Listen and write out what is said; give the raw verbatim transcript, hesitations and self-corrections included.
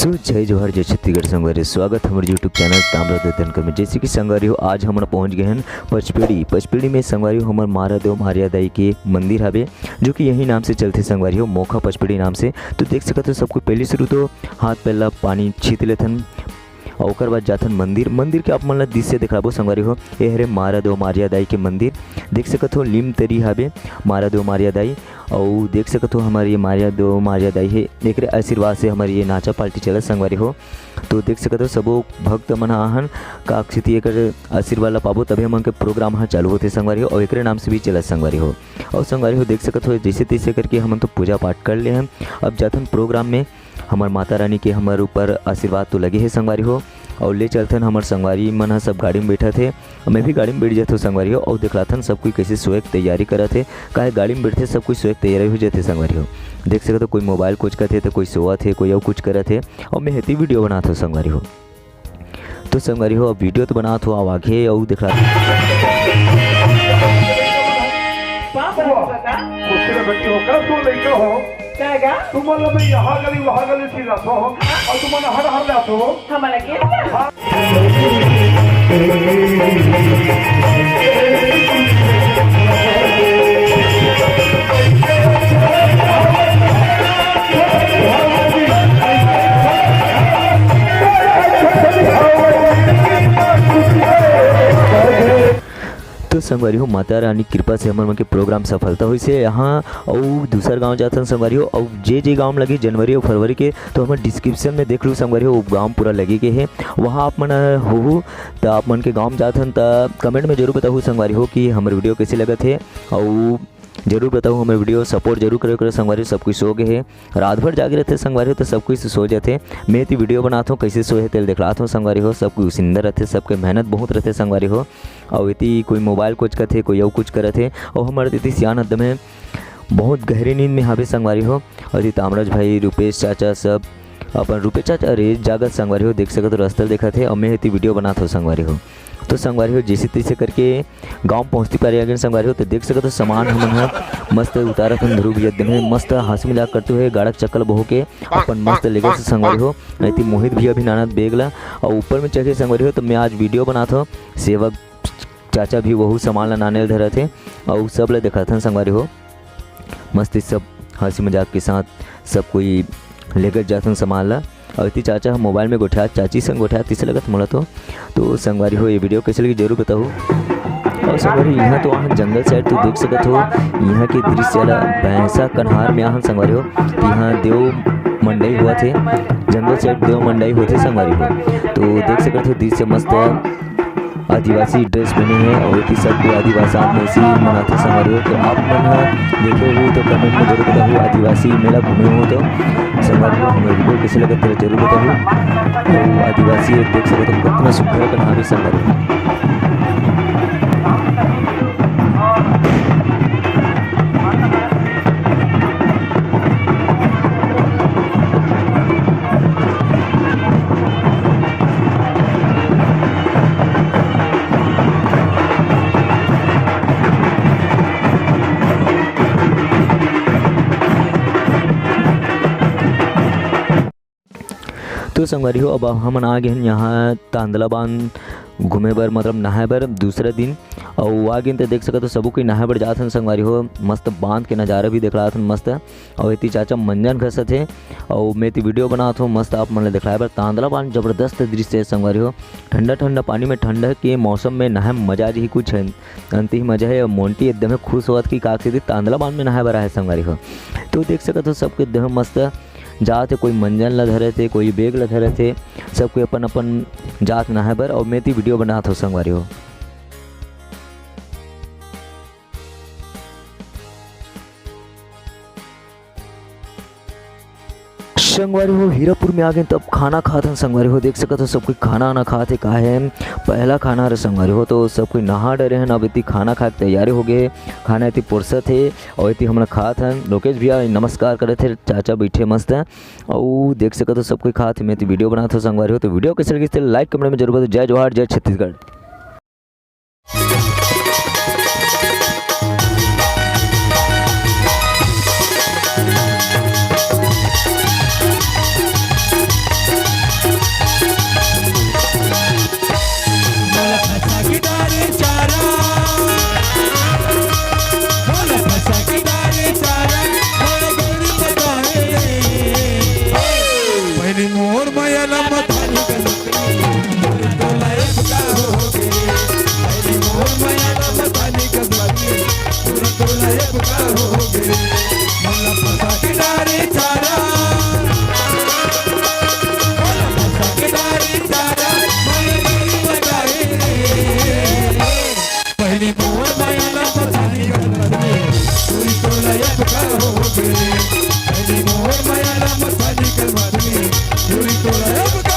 तो जय जोहार, जय छत्तीसगढ़ संगवारी हो, स्वागत हमर YouTube चैनल ताम्रध्वज धनकर में। जैसे कि संगवारी हो, आज हमन पहुंच गए हैं पचपेड़ी। पचपेड़ी में संगवारी हो, हमर मारा देव मारिया दाई के मंदिर हवे, जो कि यही नाम से चलथे संगवारी हो, मोखा पचपेड़ी नाम से। तो देख सकत हो, सब कोई पहली शुरू तो हाथ पैर ला पानी छीत लेथन, और ओकर बाद जाथन मंदिर। मंदिर के आप मन ला दृश्य दिखाबो संगवारी हो। ए हरे मारा देव मारिया दाई के मंदिर, देख सकत हो, लीम तरी हाबे मारा देव मारिया दाई। अउ देख सकत हो, हमर ये मारिया देव मारिया दाई हे, एकरे आशीर्वाद से हमर ये नाचा पार्टी चलत संगवारी हो। तो देख सकत हो, सबो भक्त मन ह आहन, का सेती एकर आशीर्वाद ला पाबो, तभे हमन के प्रोग्राम ह चालू होथे संगवारी हो, अउ एकरे नाम से भी चलत संगवारी हो। अउ संगवारी हो, देख सकत हो, जैसे तैसे करके हमन तो पूजा पाठ कर ले हन। अब जाथन प्रोग्राम में। हमर माता रानी के हमर ऊपर आशीर्वाद तो लगे हे संगवारी हो, अउ ले चलथन। हमर संगवारी मन ह सब गाड़ी में बैठत हे, अउ मैं भी गाड़ी में बैठ जाथों संगवारी हो, अउ देखलाथन सब कोई कैसे सोए के तैयारी करत हे। काहे गाड़ी में बैठथे, सब कोई सोए के तैयारी हो जाथे संगवारी हो। देख सकत हो, कोई मोबाइल कोचकत हे, तो कोई सोवत हे, कोई अउ कुछ करत हे, अउ मैं हेती वीडियो बनात हों संगवारी हो। तो संगवारी हो, अब वीडियो तो बनात हों, आव आगे अउ देखलाथन। बाप रे, बता। खुशी में बैठी हो, कब दो लड़का हो? क्या गा? तुम लोग यहाँ गली, वहाँ गली फिर रहा हो, और तुम लोग हर हर जाते हो। हमारा क्या? तो संगवारी हो, माता रानी कृपा से हमर मन के प्रोग्राम सफलता होइस हे। यहाँ अउ दूसर गांव जाथन संगवारी हो, अउ जे जे गांव में लगे जनवरी अउ फरवरी के, तो हमर डिस्क्रिप्शन में देख लू संगवारी हो, वो गांव पूरा लगे के हे। वहाँ आप मन होहू, त आप मन के गांव में जाथन, त कमेंट में जरूर बताहू संगवारी हो कि हमर वीडियो कैसे लगत हे, अउ जरूर बताहू हमर वीडियो, सपोर्ट जरूर करे करो संगवारी हो। सब कुछ सो गए हे, रात भर जागे रहते संगवारी हो, तो सब कुछ सो जाते। मैं एती वीडियो बनात हों, कैसे सोए हे तेल देखलात हों संगवारी हो। सब कुछ सुंदर रहते, सबके मेहनत बहुत रहते संगवारी हो। अउ एती कोई मोबाइल कोचकत हे, कोई अउ कुछ करत हे, अउ हमर एती सियान एकदम हे, बहुत गहरी नींद में हावे संगवारी हो। अउ एती तामराज भाई, रूपेश चाचा सब अपन रूपेश चाचा रे जागत संगवारी हो, देख सकत हो रस्ता देखत हे, अउ मैं एती वीडियो बनात हों संगवारी हो। तो संगवारी हो, जैसे तैसे करके गांव पहुंचती पारे आगे संगवारी हो, तो देख सकत हो सामान हमन ह मस्त उतारत हन, ध्रुव भी एकदम हे मस्त हंसी मजाक करते हुए गाड़क चक्कल बहो के अपन मस्त लेगत हे संगवारी हो। एती मोहित भी अभी नानत बैग ला, अउ ऊपर में चढ़े संगवारी हो, तो मैं आज वीडियो बनात हों। सेवक चाचा भी वहू सामान ला नाने ल धरत हे, अउ सब ला देखाथन संगवारी हो। मस्त सब हंसी मजाक के साथ सब कोई लेकर जाथन सामान ला। अउ एती चाचा ह मोबाइल में गोठियात, चाची संग गोठियात तइसे लगत मोला तो। तो संगवारी हो, ये वीडियो कैसे लगी जरूर बताहू। अउ संगवारी, यहाँ तो आहन जंगल साइड, तो देख सकत हो यहाँ के दृश्य ला, भैंसा कन्हार में आहन संगवारी हो। यहाँ देव मंडई हुआ थे, जंगल साइड देव मंडई होते संगवारी हो। तो देख सकत हो दृश्य मस्त है। आदिवासी ड्रेस पहने हैं अउ एती सब कोई आदिवासी में इसी मनाते संगवारी हो। तो आप मन ह देखे हो तो कमेंट में जरूर बताहू, आदिवासी मेला घूमे हो तो संगवारी हो, हमर वीडियो कैसे लगे तेला जरूर बताहू। तो आदिवासी एक देख सकत हो कितना सुंदर कन्हार हे संगवारी हो। तो संगवारी हो, अब हमन आ गए हैं यहाँ तांदला बांध घूमे बर, मतलब नहाए बर दूसरा दिन। अउ आ गए तो देख सकत हो, सबो कोई नहाए बर जात हन संगवारी हो। मस्त बांध के नजारा भी देखलात हन मस्त। अउ एती चाचा मंजन घसत हे, अउ मैं एती वीडियो बनात हों, मस्त आप मन ल दिखलाए बर। तांदला बांध जबरदस्त दृश्य हे संगवारी हो, ठंडा ठंडा पानी में ठंडा के मौसम में नहाए में मजा आ जही कुछ है। अंत ही मजा हे। अउ मोंटी एकदम खुश होवत कि काक सीधी तांदला बांध में नहाए बर आए संगवारी हो। तो देख सकत हो सबके देह मस्त जात हे, कोई मंजन ला धरत हे, कोई बैग ला धरत हे, सब कोई अपन अपन जात नहाए बर। अउ मैं एती वीडियो बनात हों संगवारी हो। संगवारी हो, हीरापुर में आ गए, तब खाना खात हन संगवारी हो। देख सकत हो, सब कोई खाना आना खात हे। काहे पहला खाना हरे संगवारी हो, तो सब कोई नहा डरे हन। अब एती खाना खाए के तैयारी हो गए हे। खाना एती पोरसत हे अउ एती हमन खात हन। लोकेश भैया नमस्कार करत हे, चाचा बैठे मस्त हे। अउ देख सकत हो, सब कोई खात हे। मैं एती वीडियो बनात हों संगवारी हो, तो वीडियो कैसे लगिस ते लाइक कमेंट में जरूर बताओ। जय जोहार, जय छत्तीसगढ़। लयब का हो गे। अरे मोर मया ला मसानी के माधुरी, पूरी तोला अब